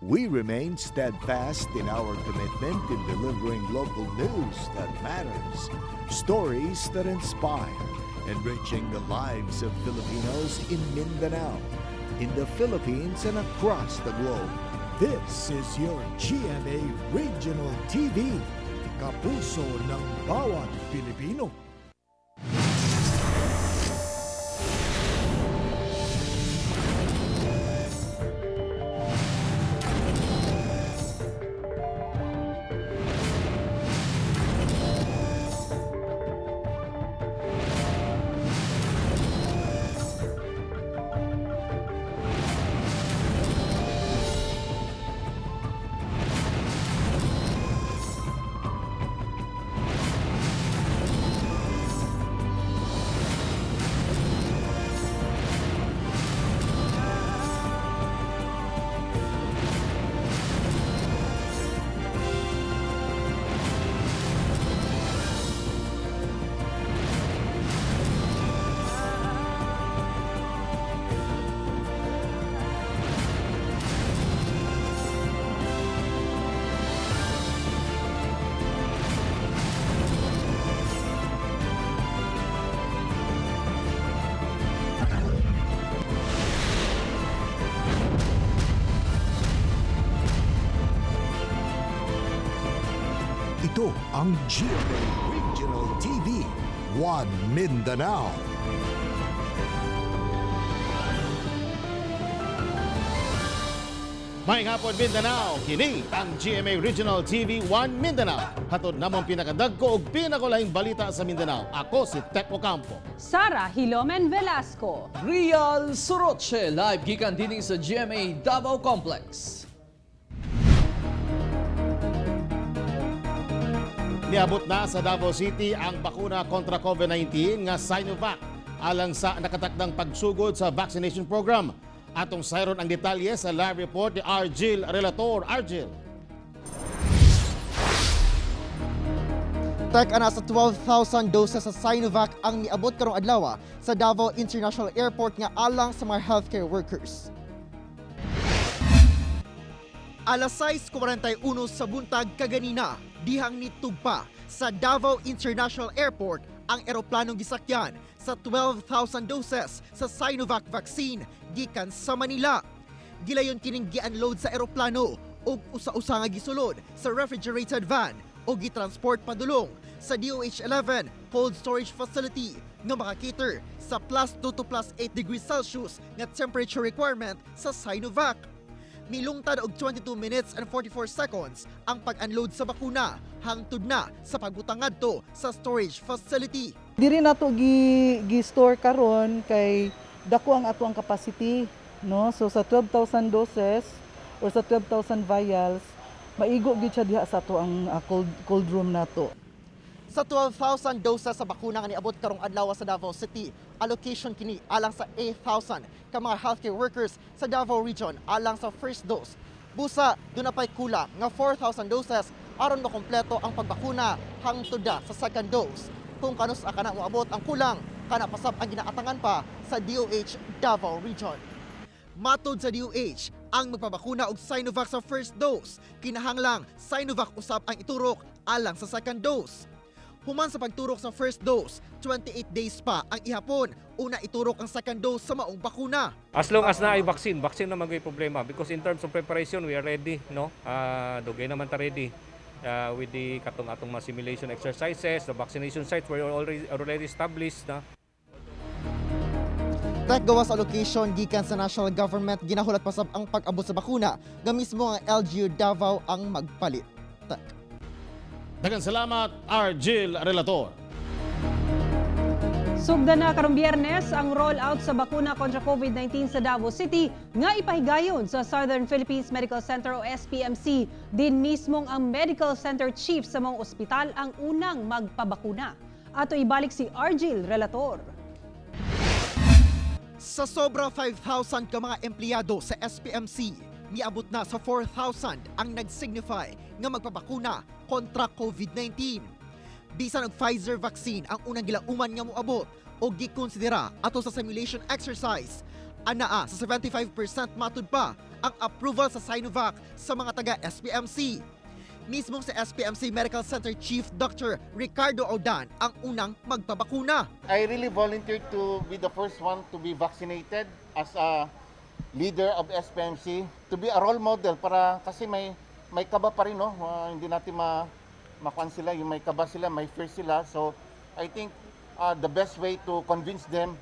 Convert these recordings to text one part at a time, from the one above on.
We remain steadfast in our commitment in delivering local news that matters, stories that inspire, enriching the lives of Filipinos in Mindanao, in the Philippines, and across the globe. This is your GMA Regional TV, kapuso ng bawat Pilipino. Ito ang GMA Regional TV, One Mindanao. Maayong hapon, Mindanao, kini ang GMA Regional TV 1 Mindanao. Hatod namong pinakadagko ug pinakulahing balita sa Mindanao. Ako si Tek Ocampo. Sara Hilomen Velasco. Real Soroche, live gikan dinhi sa GMA Davao Complex. Niabot na sa Davao City ang bakuna kontra COVID-19 nga Sinovac alang sa nakatakdang pagsugod sa vaccination program. Atong sayron ang detalye sa live report ni Argil Relator. Argil. Tek, ana sa 12,000 doses sa Sinovac ang niabot karong adlaw sa Davao International Airport nga alang sa mga healthcare workers. Alas 6:41 sa buntag kaganina, dihang nitugpa sa Davao International Airport ang eroplanong gisakyan sa 12,000 doses sa Sinovac vaccine gikan sa Manila. Gilayon kining gi-unload sa eroplano ug usa-usa nga gisulod sa refrigerated van o gitransport padulong sa DOH-11 cold storage facility nga maka-cater sa plus 2 to plus 8 degrees Celsius nga temperature requirement sa Sinovac. Milungtad og 22 minutes and 44 seconds ang pag-unload sa bakuna hangtod na sa pagbutang ngadto sa storage facility. Diri nato gi store karon kay dako ang ato ang capacity, no? So sa 12,000 doses or sa 12,000 vials, maigo gyud siya diha sa ato ang cold cold room nato. Sa 12,000 doses sa bakuna nga niabot karong adlaw sa Davao City, allocation kini alang sa 8,000 ka mga healthcare workers sa Davao Region alang sa first dose. Busa, duna pa'y kulang nga 4,000 doses aron makumpleto ang pagbakuna hangtod na sa second dose. Kung kanus-a kana moabot ang kulang, kana pasab ang ginaatangan pa sa DOH Davao Region. Matod sa DOH, ang magpabakuna og Sinovac sa first dose, kinahanglang Sinovac usab ang iturok alang sa second dose. Human sa pagturok sa first dose, 28 days pa ang ihapon una iturok ang second dose sa maong bakuna. As long as naay vaccine, vaccine na magay problema because in terms of preparation we are ready, no? Dugay naman ta ready with the katong atong mga simulation exercises, the vaccination sites were already established na. Tek, gawas allocation gikan sa national government, ginahulat pasab ang pag-abot sa bakuna nga mismo ang LGU Davao ang magpalit. Tek. Daghang salamat, Argil Relator. Sugdan na karong Biyernes ang rollout sa bakuna kontra COVID-19 sa Davao City nga ipahigayon sa Southern Philippines Medical Center o SPMC. Din mismong ang medical center chief sa mga ospital ang unang magpabakuna. Ato ibalik si Argil Relator. Sa sobra 5,000 ka mga empleyado sa SPMC, niabot na sa 4,000 ang nag-signify nga magpabakuna kontra COVID-19. Bisan og Pfizer vaccine ang unang gilauman nga moabot o gikonsidera ato sa simulation exercise. Anaa sa 75% matud pa ang approval sa Sinovac sa mga taga SPMC. Mismong sa SPMC Medical Center Chief Dr. Ricardo Audan ang unang magpabakuna. I really volunteered to be the first one to be vaccinated as a leader of SPMC, to be a role model para kasi may kaba pa rin, no. Hindi natin makuan sila, yung may kaba sila, may fear sila. So I think the best way to convince them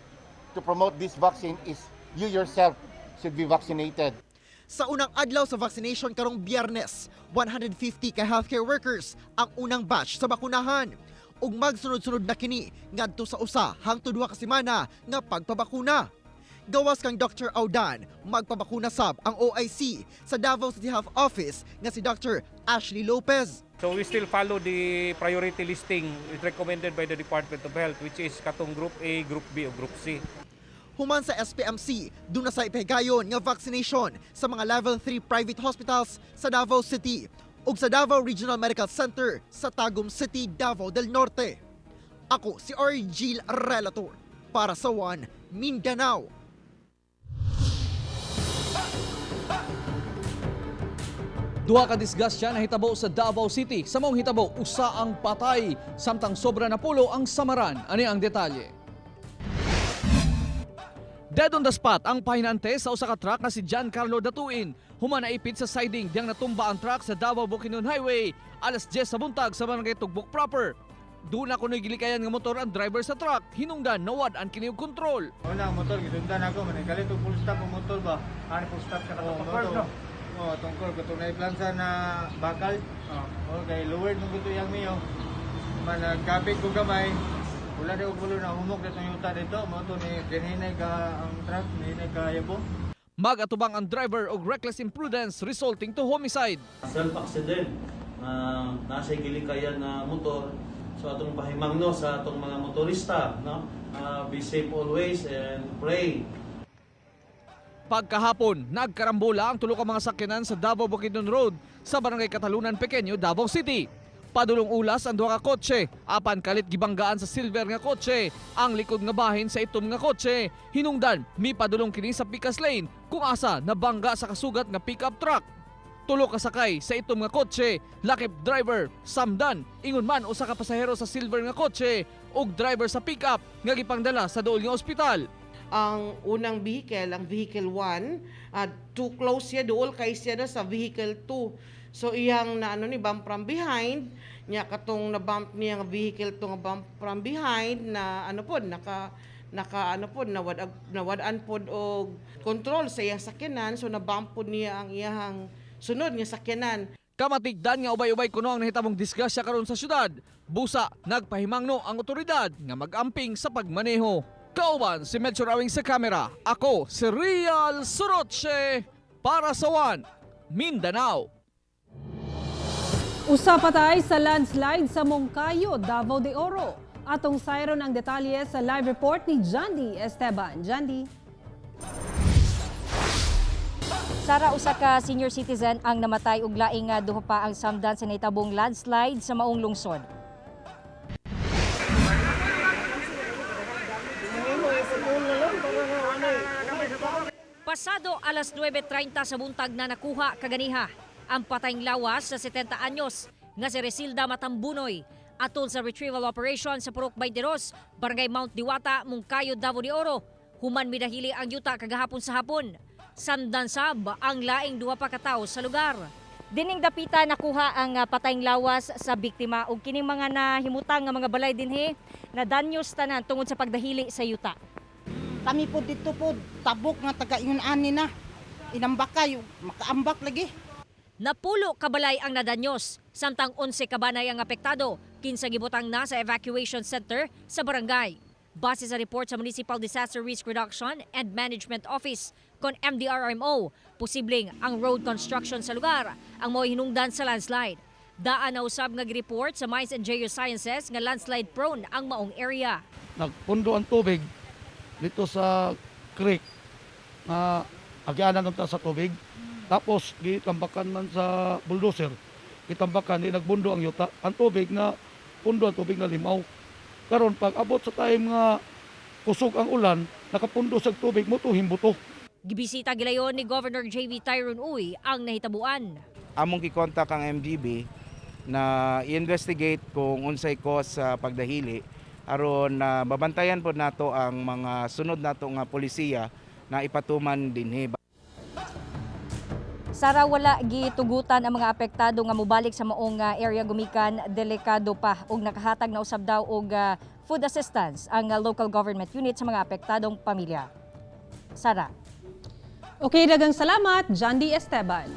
to promote this vaccine is you yourself should be vaccinated. Sa unang adlaw sa vaccination karong Biyernes, 150 ka healthcare workers ang unang batch sa bakunahan. Ug magsunod-sunod na kini ngadto sa 1 hangtod 2 ka semana nga pagpabakuna. Gawas kang Dr. Audan, magpabakuna sab ang OIC sa Davao City Health Office nga si Dr. Ashley Lopez. So we still follow the priority listing recommended by the Department of Health, which is katong Group A, Group B o Group C. Human sa SPMC, duna sa ipahigayon nga vaccination sa mga level 3 private hospitals sa Davao City ug sa Davao Regional Medical Center sa Tagum City, Davao del Norte. Ako si Argil Relator para sa One Mindanao. Duha ka disgrasya nahitabo sa Davao City. Sa maong hitabo, usa ang patay, samtang sobra na pulo ang samaran. Ani ang detalye. Dead on the spot ang pahinante sa usa ka truck nga si Giancarlo Datuin. Human naipit sa siding diyang natumba ang truck sa Davao Bukidnon Highway alas 10 sa buntag sa barangay Tugbok proper. Duna kuno'y gilikayan nga motor ang driver sa truck. Hinungdan nawad-an kini og kontrol. Una, ang motor, gisundan ako, manikalit og full stop ang motor ba? Ano full stop sa katong curve, no? Oh, tong curve, katong naiplansa na bakal. Oh, kay lowered mong gusto yang miyo. Man, nagkapit ko gamay. Wala di ko kulo na humok na yuta dito. Mo to ni dinhinay ka ang truck, nihinay ka yabo. Magatubang ang driver og reckless imprudence resulting to homicide. Self-accident na nasa gilikayan na motor. So atong pahimangno sa atong mga motorista, no? Be safe always and pray. Pagkahapon, nagkarambola ang tulo ka mga sakyanan sa Davao Bukidnon Road sa Barangay Catalunan, Pequeño, Davao City. Padulong ulas ang duha ka kotse, apan kalit gibanggaan sa silver nga kotse, ang likod nga bahin sa itom nga kotse. Hinungdan, mipadulong kini sa Picas Lane kung asa nabangga sa kasugat nga pickup truck. Tulo ka sakay sa itom nga kotse, lakip driver, samdan, ingon man usa ka pasahero sa silver nga kotse ug driver sa pickup nga gipangdala sa duol nga ospital. Ang unang vehicle, ang vehicle 1, too close siya duol kay siya na sa vehicle 2. So iyang na ano ni bump from behind, nya katong na bump niya nga vehicle 2 nga bump from behind na ano pod naka naka ano pod nawad-an pod og control sa iyang sakyanan, so na bump pod niya ang iyang sunod nga sakyanan. Kamatigdan nga ubay-ubay kuno ang nahitabong disgrasya karon sa syudad. Busa, nagpahimangno ang otoridad nga mag-amping sa pagmaneho. Kauban si Melchor Awing sa kamera. Ako si Real Soroche para sa One Mindanao. Usa patay sa landslide sa Moncayo, Davao de Oro. Atong sayron ang detalye sa live report ni Jandy Esteban. Jandy. Sara, usa ka senior citizen ang namatay ug laing nga duha pa ang samdan sa nahitabong landslide sa maong lungsod. Pasado alas 9:30 sa buntag na nakuha kaganiha ang patayng lawas sa 70 anyos nga si Resilda Matambunoy atol sa retrieval operation sa Purok 22, Barangay Mount Diwata, Moncayo, Davao de Oro. Human midahili ang yuta kagahapon sa hapon. Samdan sab ang laing duha pa ka tawo sa lugar. Dining dapita nakuha ang patayng lawas sa biktima ug kining mga nahimutang nga mga balay dinhi na danyos tanan tungod sa pagdahili sa yuta. Kami po dito po, tabok nga taga ingon ani na. Inambakay, makaambak lagi. Napulo kabalay ang nadanyos, samtang 11 kabanay ang apektado, kinsa gibutang na sa evacuation center sa barangay. Base sa report sa Municipal Disaster Risk Reduction and Management Office kon MDRRMO, posibleng ang road construction sa lugar ang mo'y hinungdan sa landslide. Daan na usab nga report sa Mines and Geosciences nga landslide prone ang maong area. Nagpundo ang tubig dito sa creek na agyanan ng sa tubig. Tapos gitambakan man sa bulldozer. Gitambakan di nagbundo ang yuta. Ang tubig na pundo ang tubig na limaw. Karon pag abot sa time nga kusog ang ulan, nakapundo sa tubig mo to himbuto. Gibisita gilayon ni Governor JV Tyrone Uy ang nahitabuan. Among gikontak ang MGB na i-investigate kung unsay cause sa pagdahili aron na mabantayan pod nato ang mga sunod nato nga polisiya na ipatuman dinhi. Sara, wala gitugutan ang mga apektado nga mobalik sa maong area gumikan delikado pa ug nakahatag na usab daw og food assistance ang local government unit sa mga apektadong pamilya. Sara. Okay, dagang salamat, John D. Esteban.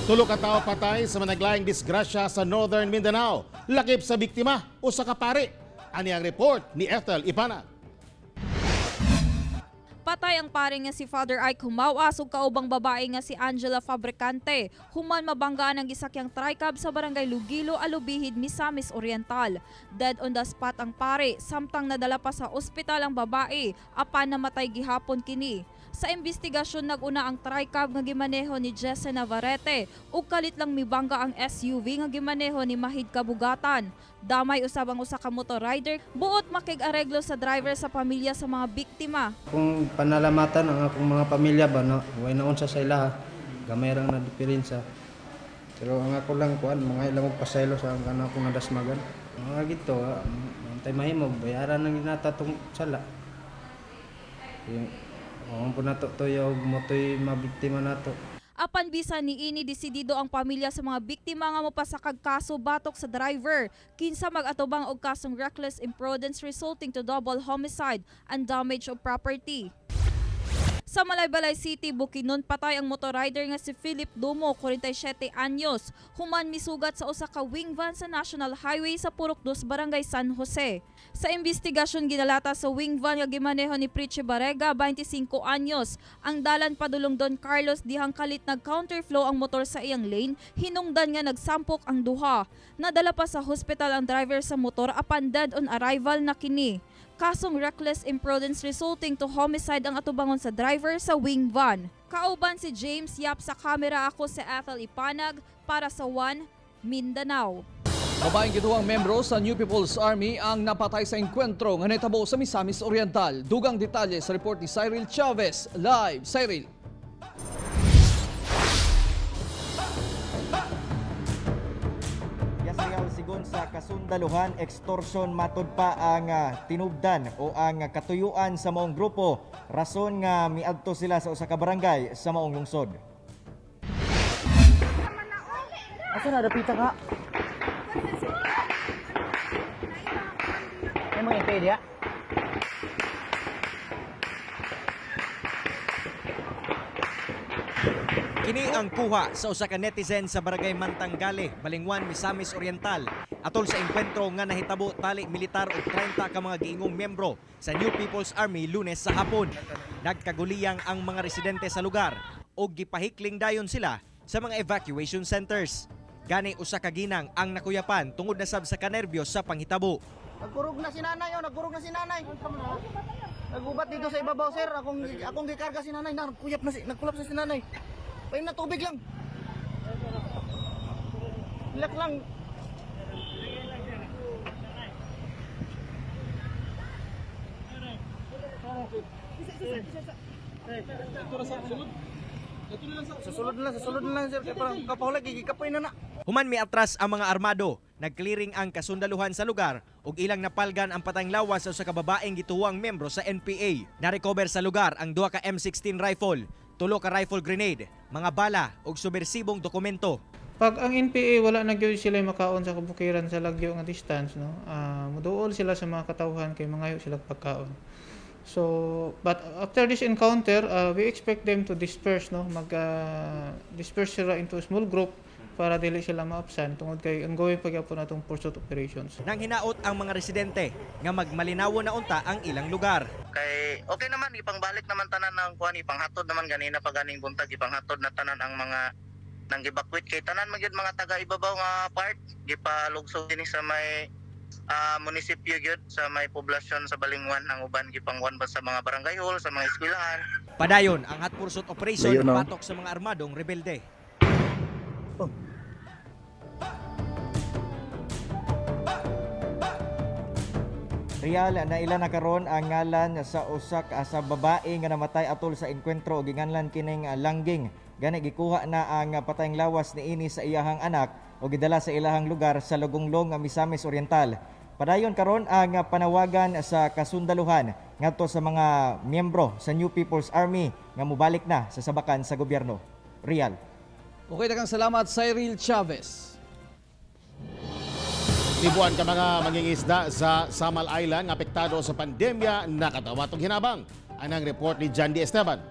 Tulo ka tawo patay sa managlaing disgrasya sa Northern Mindanao. Lakip sa biktima o sa kapari. Ani ang report ni Ethel Ipana. Patay ang pare nga si Father Ike Humawas ug kaubang babae nga si Angela Fabricante. Human mabanggaan ang gisakyang tricab sa barangay Lugilo, Alubihid, Misamis Oriental. Dead on the spot ang pare, samtang nadala pa sa ospital ang babae, apan namatay gihapon kini. Sa investigasyon naguna ang tricab nga gimaneho ni Jesse Navarrete ug kalit lang mibangga ang SUV nga gimaneho ni Mahid Kabugatan. Damay usab ang usa ka motor rider buot makig-areglo sa driver sa pamilya sa mga biktima. Kung panalamatan ang akong mga pamilya ba no, way na unsa sa ilaha, gamay ra na diferensya. Pero ang ako lang kuan, mga ilang og pasaylo sa ang kanang akong nadasmagan. Mga gito, antay mahimo bayaran nang ginata tong sala. Yung po nato tuyo og motoy mabiktima nato. Apan bisan niini, desidido ang pamilya sa mga biktima nga mopasakag kaso batok sa driver kinsa mag-atubang og kasong reckless imprudence resulting to double homicide and damage of property. Sa Malaybalay City, Bukidnon, patay ang motorrider nga si Philip Dumo, 47 anyos, human misugat sa usa ka wing van sa National Highway sa Purok 2, Barangay San Jose. Sa investigasyon, ginalata sa wing van nga gimaneho ni Priche Barega, 25 anyos. Ang dalan padulong Don Carlos dihang kalit nag counterflow ang motor sa iyang lane, hinungdan nga nagsampok ang duha. Nadala pa sa hospital ang driver sa motor apan dead on arrival na kini. Kasong reckless imprudence resulting to homicide ang atubangon sa driver sa wing van. Kauban si James Yap sa kamera, ako si Ethel Ipanag para sa One Mindanao. Babaeng gituwang membro sa New People's Army ang napatay sa engkwentro nga nahitabo sa Misamis Oriental. Dugang detalye sa report ni Cyril Chavez. Live, Cyril. Yes, Rial, sigon sa kasundaluhan, extortion matud pa ang tinubdan o ang katuyuan sa maong grupo. Rason nga miadto sila sa usa ka barangay sa maong lungsod. Asa na dapita ka? May mga impedia? Kini ang kuha sa usa ka netizen sa barangay Mantanggale, Balingwan, Misamis Oriental. Atol sa engkwentro nga nahitabo tali militar og 30 ka mga giingong miyembro sa New People's Army Lunes sa hapon. Nagkaguliyang ang mga residente sa lugar og gipahikling dayon sila sa mga evacuation centers. Gani usa ka ginang ang nakuyapan tungod na sab sa kanerbyo sa panghitabo. Nagkurog na si nanay, oh, nagkurog na si nanay. Nagubat dito sa ibabaw, sir. Akong gikarga si nanay, nagkuyap na si, nagkulap sa si nanay. Pahim na tubig lang. Ilak lang. Sa sulod na lang, sir. Kaya parang kapahulag, gigikapoy na na. Human miatras ang mga armado, nagclearing ang kasundaluhan sa lugar ug ilang napalgan ang patayng lawas sa usa ka babaeng gituwang membro sa NPA. Narecover sa lugar ang duha ka M16 rifle, tulo ka rifle grenade, mga bala ug subversibong dokumento. Pag ang NPA wala na gyud sila makaon sa kabukiran sa lagyo nga distance no, muduol sila sa mga katawhan kay mangayo sila pagkaon. So, but after this encounter, we expect them to disperse no, mag disperse sila into a small group para dili sila maapsan tungod kay ongoing pa gyapon atong pursuit operations. Nang hinaot ang mga residente nga magmalinawo na unta ang ilang lugar. Kay okay naman, ipangbalik naman tanan ng kuan, ipanghatod naman ganina pa ganing buntag, ipanghatod na tanan ang mga nang gibakwit kay tanan man gyud mga taga ibabaw nga part gipalugso dinhi sa may munisipyo gyud sa may poblasyon sa Balingwan. Ang uban gipangkuan ba sa mga barangay hall, sa mga eskwelahan. Padayon ang hot pursuit operation Layo, no? batok sa mga armadong rebelde. Real na ila na karon ang ngalan sa usa ka sa babae nga namatay atol sa engkwentro og ginganlan kining Langging. Gani gikuha na ang patayng lawas niini sa iyahang anak o gidala sa ilahang lugar sa Lagonglong, Misamis Oriental. Padayon karon ang panawagan sa kasundaluhan ngadto sa mga miyembro sa New People's Army nga mobalik na sa sabakan sa gobyerno. Real. Okay, daghang salamat, Cyril Chavez. Libuan ka mga mangingisda sa Samal Island nga apektado sa pandemya, nakadawat og hinabang. Anang report ni Jandy Esteban.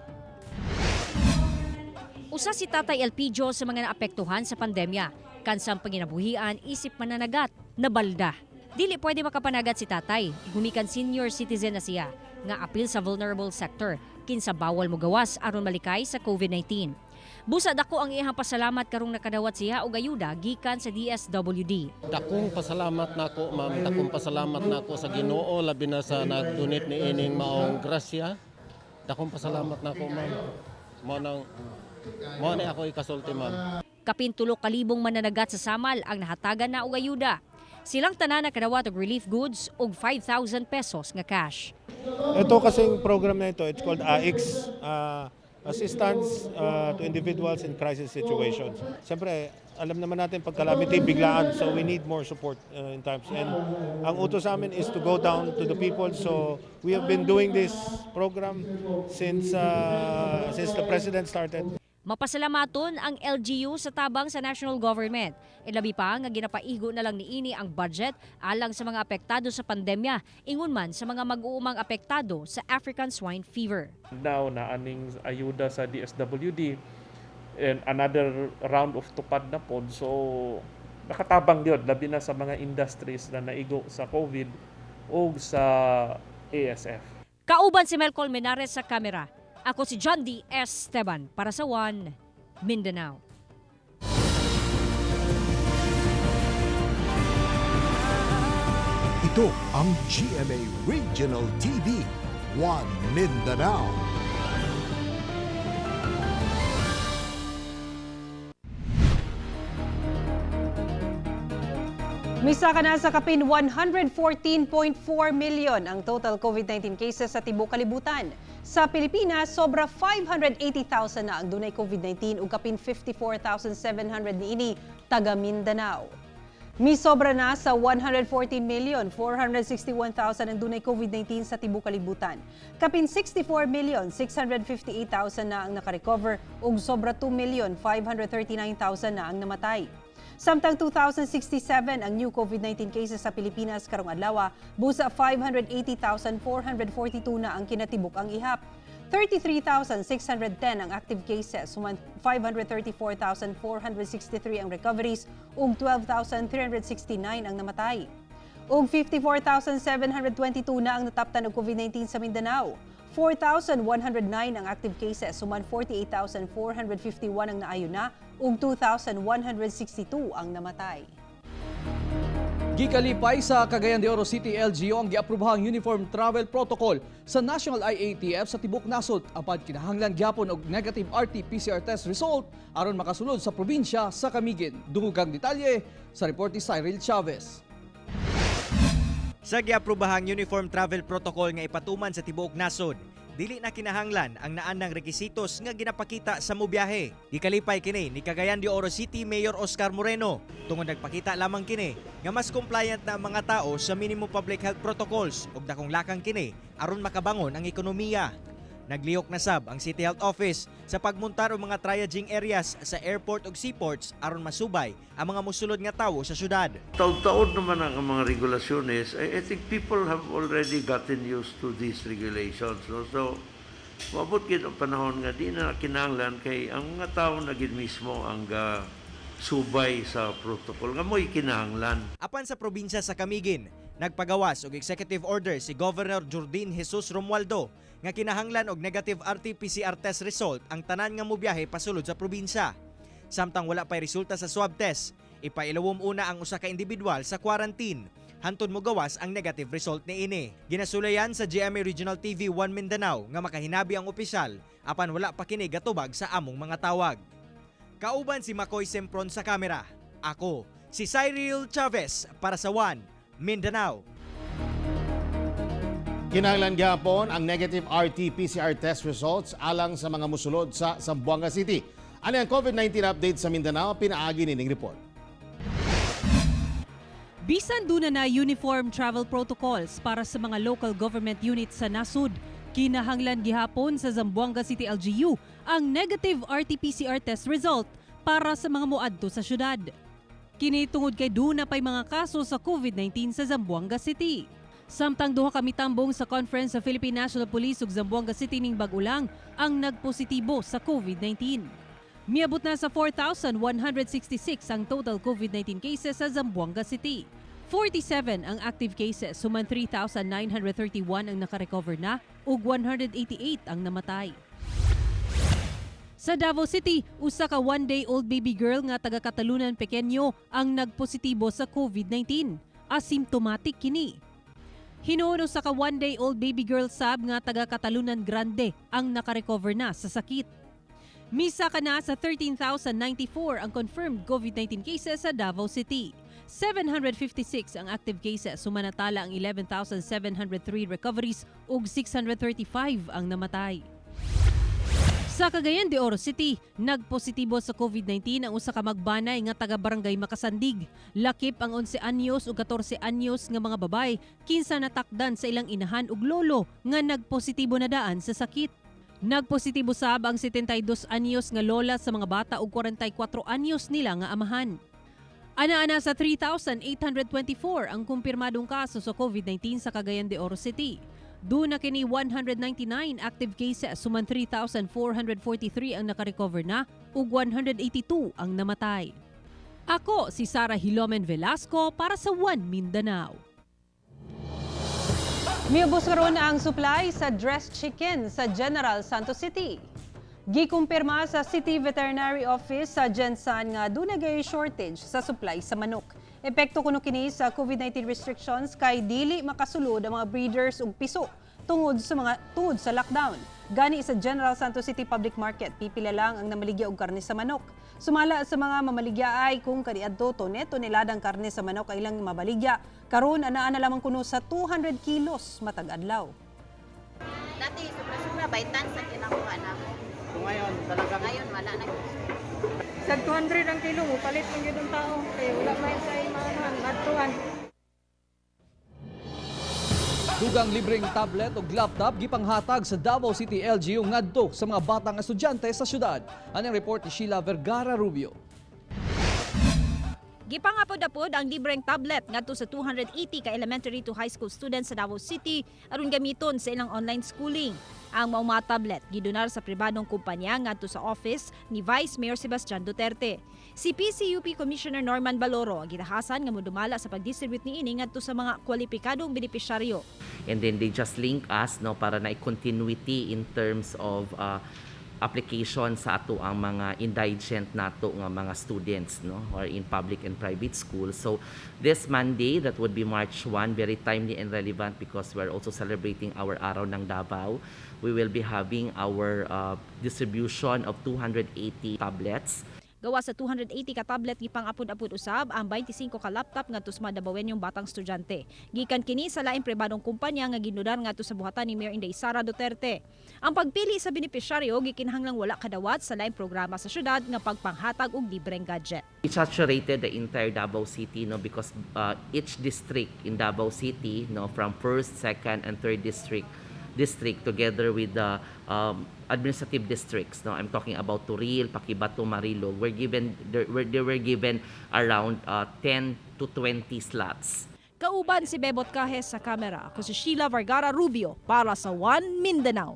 Usa si Tatay Elpidio sa mga naapektuhan sa pandemya. Kansang panginabuhian isip mananagat, nabalda. Dili pwede makapanagat si tatay, gumikan senior citizen na siya, nga apil sa vulnerable sector, kinsa bawal mo gawas aron malikay sa COVID-19. Busa dako ang iyang pasalamat karong nakadawat siya og ayuda gikan sa DSWD. Dakong pasalamat nako, ma'am, dakong pasalamat nako sa Ginoo, labi na sa nag-donate ni ining maong grasya. Dakong pasalamat nako, ma'am. Mao nang mao ni ako ikasulti, ma'am. Kapin 3,000 mananagat sa Samal ang nahatagan na og ayuda. Silang tanan nakadawat og relief goods ug 5,000 pesos nga cash. Ito kasing program na ito, it's called AICS, Assistance to Individuals in Crisis Situations. Siyempre, alam naman natin pag calamity, biglaan, so we need more support in times. And ang utos sa amin is to go down to the people. So we have been doing this program since the president started. Mapasalamaton ang LGU sa tabang sa national government. Ilabi pa nga ginapaigo na lang niini ang budget alang sa mga apektado sa pandemya, ingon man sa mga mag-uumang apektado sa African swine fever. Now na aning ayuda sa DSWD and another round of TUPAD na pod, so nakatabang gyud labi na sa mga industries na naigo sa COVID o sa ASF. Kauban si Mel Colmenares sa kamera. Ako si John D. Esteban para sa One Mindanao. Ito ang GMA Regional TV, One Mindanao. Misaka na sa kapin 114.4 million ang total COVID-19 cases sa tibuok kalibutan. Sa Pilipinas, sobra 580,000 na ang dunay COVID-19 ug kapin 54,700 niini taga Mindanao. Misobra na sa 114,461,000 ang dunay COVID-19 sa tibuok kalibutan. Kapin 64,658,000 na ang nakarecover ug sobra 2,539,000 na ang namatay. Samtang 2,067 ang new COVID-19 cases sa Pilipinas karong adlaw, busa 580,442 na ang kinatibuk-ang ihap. 33,610 ang active cases, human 534,463 ang recoveries ug 12,369 ang namatay. Ug 54,722 na ang nataptan og COVID-19 sa Mindanao. 4,109 ang active cases, human 48,451 ang naayo na ug 2,162 ang namatay. Gikalipay sa Cagayan de Oro City LGU ang giaprobahang Uniform Travel Protocol sa National IATF sa tibok nasod, apan kinahanglan gyapon og negative RT-PCR test result aron makasulod sa probinsya sa Camiguin. Dungugang detalye sa report ni Cyril Chavez. Sa giaprobahang Uniform Travel Protocol nga ipatuman sa tibuok nasod, dili na kinahanglan ang naanang rekisitos nga ginapakita sa mubiyahe. Gikalipay kini ni Cagayan de Oro City Mayor Oscar Moreno tungod nagpakita lamang kini nga mas compliant na ang mga tao sa minimum public health protocols ug dakong lakang kini aron makabangon ang ekonomiya. Naglihok na sab ang City Health Office sa pagmuntar og mga triaging areas sa airport ug seaports aron masubay ang mga musulod nga tawo sa syudad. Taon-taon naman ang mga regulasyones. I think people have already gotten used to these regulations. No? So, maabot gid ang panahon nga di na kinahanglan kay ang mga tao na gid mismo ang subay sa protocol nga mo'y kinahanglan. Apan sa probinsya sa Camiguin, nagpagawas og executive order si Governor Jurdin Jesus Romualdo nga kinahanglan og negative RT-PCR test result ang tanan nga mobiyahe pasulod sa probinsya. Samtang wala pay resulta sa swab test, ipailawom una ang usa ka individual sa quarantine hantod mo gawas ang negative result niini. Ginasulayan sa GMA Regional TV 1 Mindanao nga makahinabi ang opisyal apan wala pa kini gatubag sa among mga tawag. Kauban si Makoy Sempron sa kamera. Ako, si Cyril Chavez para sa One Mindanao. Kinahanglan gihapon ang negative RT-PCR test results alang sa mga musulod sa Zamboanga City. Ano ang COVID-19 update sa Mindanao? Pinaagi nining report. Bisan duna na uniform travel protocols para sa mga local government units sa nasud, kinahanglan gihapon sa Zamboanga City LGU ang negative RT-PCR test result para sa mga moadto sa syudad. Kini tungod kay duna pay mga kaso sa COVID-19 sa Zamboanga City. Samtang duha ka mitambong sa conference sa Philippine National Police ug Zamboanga City ning bag-o lang ang nagpositibo sa COVID-19. Miabot na sa 4,166 ang total COVID-19 cases sa Zamboanga City. 47 ang active cases, human 3,931 ang nakarecover na ug 188 ang namatay. Sa Davao City, usa ka 1-day-old baby girl nga taga Catalunan Pequeño ang nagpositibo sa COVID-19. Asymptomatic kini. Hinuon usa ka 1-day-old baby girl sab nga taga Catalunan Grande ang nakarecover na sa sakit. Misaka na sa 13,094 ang confirmed COVID-19 cases sa Davao City. 756 ang active cases, sumanatala ang 11,703 recoveries ug 635 ang namatay. Sa Cagayan de Oro City, nagpositibo sa COVID-19 ang usa ka magbanay nga taga Barangay Makasandig. Lakip ang 11 anyos ug 14 anyos nga mga babay kinsa natakdan sa ilang inahan ug lolo nga nagpositibo na daan sa sakit. Nagpositibo sab ang 72 anyos nga lola sa mga bata ug 44 anyos nila nga amahan. Ana-ana sa 3,824 ang kumpirmadong kaso sa COVID-19 sa Cagayan de Oro City. Duna kini 199 active cases, human 3,443 ang nakarecover na ug 182 ang namatay. Ako si Sara Hilomen Velasco para sa One Mindanao. Miubos karon ang supply sa dressed chicken sa General Santos City. Gikumpirma sa City Veterinary Office sa Gensan nga duna gay shortage sa supply sa manok. Epekto kuno kini sa COVID-19 restrictions kay dili makasulod ang mga breeders ug piso tungod sa lockdown. Gani sa General Santos City Public Market, pipila lang ang namaligya og karne sa manok. Sumala sa mga mamaligya ay kung kaniadto tone-toneladang karne sa manok ay ilang mabaligya. Karon anaa na lamang kuno sa 200 kilos matag adlaw. Dati sobra-sobra by tons ang ginakuha namo. Ngayon, talagang Ngayon wala na. Sa 200 ang kilo mo, palit man gyud ang tao. Kay wala man sa maanuhan, madtuan. Dugang libreng tablet o laptop gipanghatag sa Davao City LGU ngadto sa mga batang estudyante sa syudad. Anang report ni Sheila Vergara Rubio. Gipangapod-apod ang libreng tablet ngadto sa 280 ka elementary to high school students sa Davao City aron gamiton sa ilang online schooling. Ang maong mga tablet gidonar sa pribadong kumpanya ngadto sa office ni Vice Mayor Sebastian Duterte. Si PCUP Commissioner Norman Baloro ang gitahasan nga modumala sa pagdistribute niini ngadto sa mga kwalipikadong benepisyaryo. And then they just link us, no, para na continuity in terms of application sa ato ang mga indigent nato nga mga students, no, or in public and private schools. So this Monday, that would be March 1, very timely and relevant because we're also celebrating our Araw ng Davao. We will be having our distribution of 280 tablets. Gawa sa 280 ka tablet, gipang-apod-apod usab ang 25 ka laptop ngadto sa mga Dabawenyong batang estudyante. Gikan kini sa laing pribadong kumpanya nga ginudar ngadto sa buhatan ni Mayor Inday Sara Duterte. Ang pagpili sa benepisyaryo gikinahanglang wala kadawat sa laing programa sa syudad nga pagpanghatag og libreng gadget. It saturated the entire Davao City, no, because each district in Davao City, no, from first, second and third district together with the administrative districts, no, I'm talking about Toril, Paquibato, Marilog, were given they were, they were given around 10 to 20 slots. Kauban si Bebot Cajes sa kamera. Ako si Sheila Vergara Rubio para sa One Mindanao.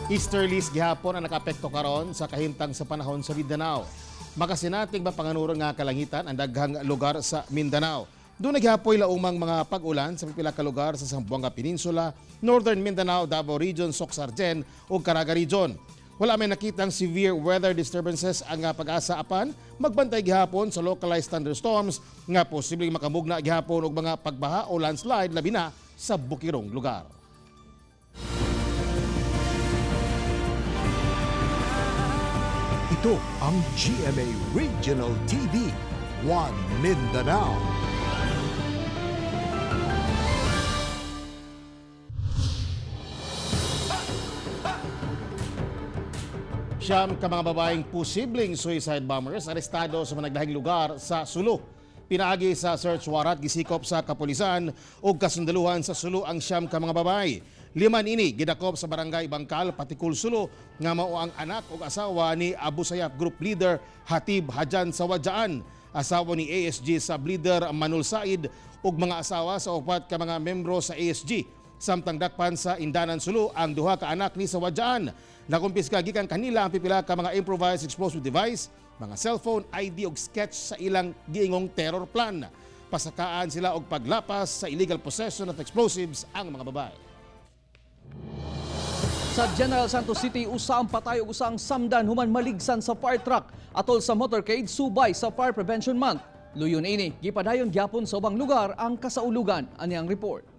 Easterlies gihapon ang nakaapekto karon sa kahimtang sa panahon sa Mindanao. Makasinating mapanganuron nga kalangitan ang daghang lugar sa Mindanao. Duna gihapoy laumang mga pag-ulan sa pipila ka lugar sa Zamboanga Peninsula, Northern Mindanao, Davao Region, Soccsksargen ug Caraga Region. Wala may nakitang severe weather disturbances ang PAGASA, apan magbantay gihapon sa localized thunderstorms nga posibleng makamugna gihapon og mga pagbaha o landslide, labi na sa bukirong lugar. Ito ang GMA Regional TV, One Mindanao. 9 ka mga babaeng posibleng suicide bombers arestado sa mga lugar sa Sulu. Pinaagi sa search warrant, gisikop sa kapulisan ug kasundaluhan sa Sulu ang 9 ka mga babae. 5 ini gidakop sa barangay Bangkal, Patikul, Sulu nga mao ang anak ug asawa ni Abu Sayyaf Group Leader Hatib Hajan Sawadjaan, asawa ni ASG sub-leader Manul Said ug mga asawa sa 4 ka mga membro sa ASG. Samtang dakpan sa Indanan, Sulu ang 2 ka anak ni Sawadjaan. Nakumpiska gikan kanila ang pipila ka mga improvised explosive device, mga cellphone, ID ug sketch sa ilang giingong terror plan. Pasakaan sila og paglapas sa illegal possession of explosives ang mga babae. Sa General Santos City, 1 ang patay ug 1 ang samdan human maligsan sa fire truck atol sa motorcade subay sa Fire Prevention Month. Luyon ini, gipadayon gyapon sa ubang lugar ang kasaulugan. Ani ang report.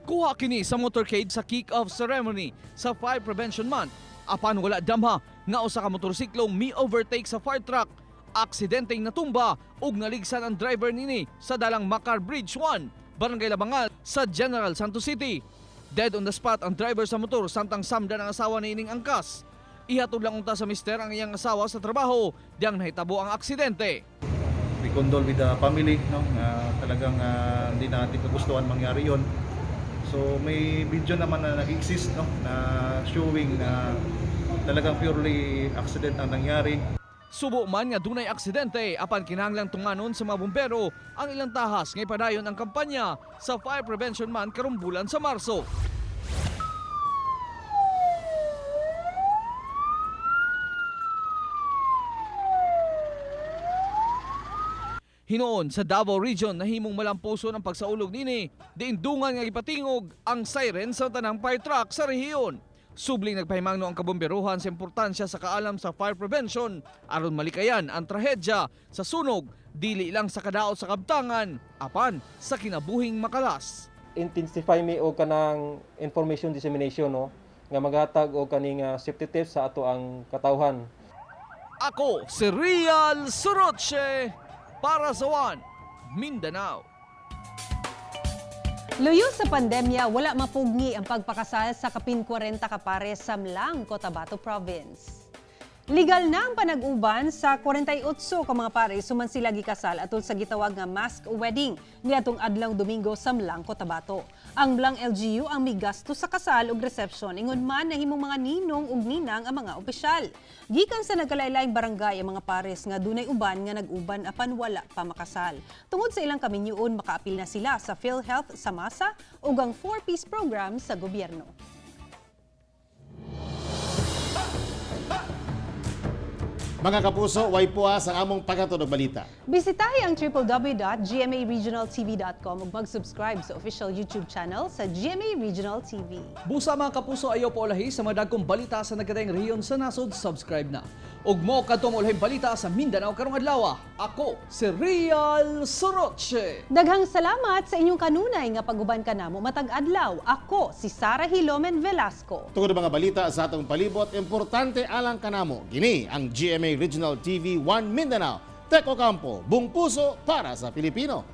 Kuha kini sa motorcade sa kick-off ceremony sa Fire Prevention Month. Apan wala damha nga usa ka motorsiklong mi-overtake sa fire truck. Aksidenteng natumba ug naligsan ang driver nini sa dalang Makar Bridge 1, Barangay Labangal sa General Santos City. Dead on the spot ang driver sa motor samtang samdan ang asawa niining angkas. Ihatod lang unta sa mister ang iyang asawa sa trabaho diyang nahitabo ang aksidente. We condole with the family, no, na talagang hindi natin kagustuhan mangyari yon. So may video naman na nag-exist, no, na showing na talagang purely accident ang nangyari. Subo man nga dunay aksidente apan kinahanglang tunganon sa mga bumbero ang ilang tahas nga ipadayon ang kampanya sa Fire Prevention Month karong bulan sa Marso. Hinuon sa Davao Region nahimong malampuson ang pagsaulog nini, diindungan nga gipatingog ang siren sa tanang fire truck sa rehiyon. Subling nagpahimangno ang kabomberuhan sa importansya sa kaalam sa fire prevention aron malikayan ang trahedya sa sunog dili lang sa kadaot sa kabtangan apan sa kinabuhing makalas. Intensify mi og kanang information dissemination, no, nga maghatag og kaning safety tips sa ato ang katawhan. Ako si Real Soroche para sa One Mindanao. Luyo sa pandemya, wala mapugni ang pagpakasal sa kapin 40 ka pares sa Mlang, Cotabato Province. Legal na ang panag-uban sa 48 ka mga pares human sila gikasal atol sa gitawag nga mask wedding niadtong adlaw Domingo sa Mlang, Cotabato. Ang Mlang LGU ang migasto sa kasal ug reception ingon man nahimong mga ninong ug ninang ang mga opisyal. Gikan sa nagkalain-laing barangay ang mga pares nga dunay uban nga nag-uban apan wala pa makasal. Tungod sa ilang kaminyoon, makaapil na sila sa PhilHealth sa masa ug ang 4-piece program sa gobyerno. Mga kapuso, way puas ang among paghatod og balita. Bisitahi ang www.gmaregionaltv.com ug mag-subscribe sa official YouTube channel sa GMA Regional TV. Busa mga kapuso, ayaw pa ulahi sa mga dagkong balita sa nagkadaiyang rehiyon sa nasod, subscribe na. Ug mo kadto mo ulahing balita sa Mindanao karong adlaw. Ako si Real Soroche. Daghang salamat sa inyong kanunay nga pag-uban kanamo matag adlaw. Ako si Sara Hilomen Velasco. Tungod mga balita sa atong palibot, importante alang kanamo. Kini ang GMA Regional TV 1 Mindanao. Tek Ocampo, buong puso para sa Pilipino.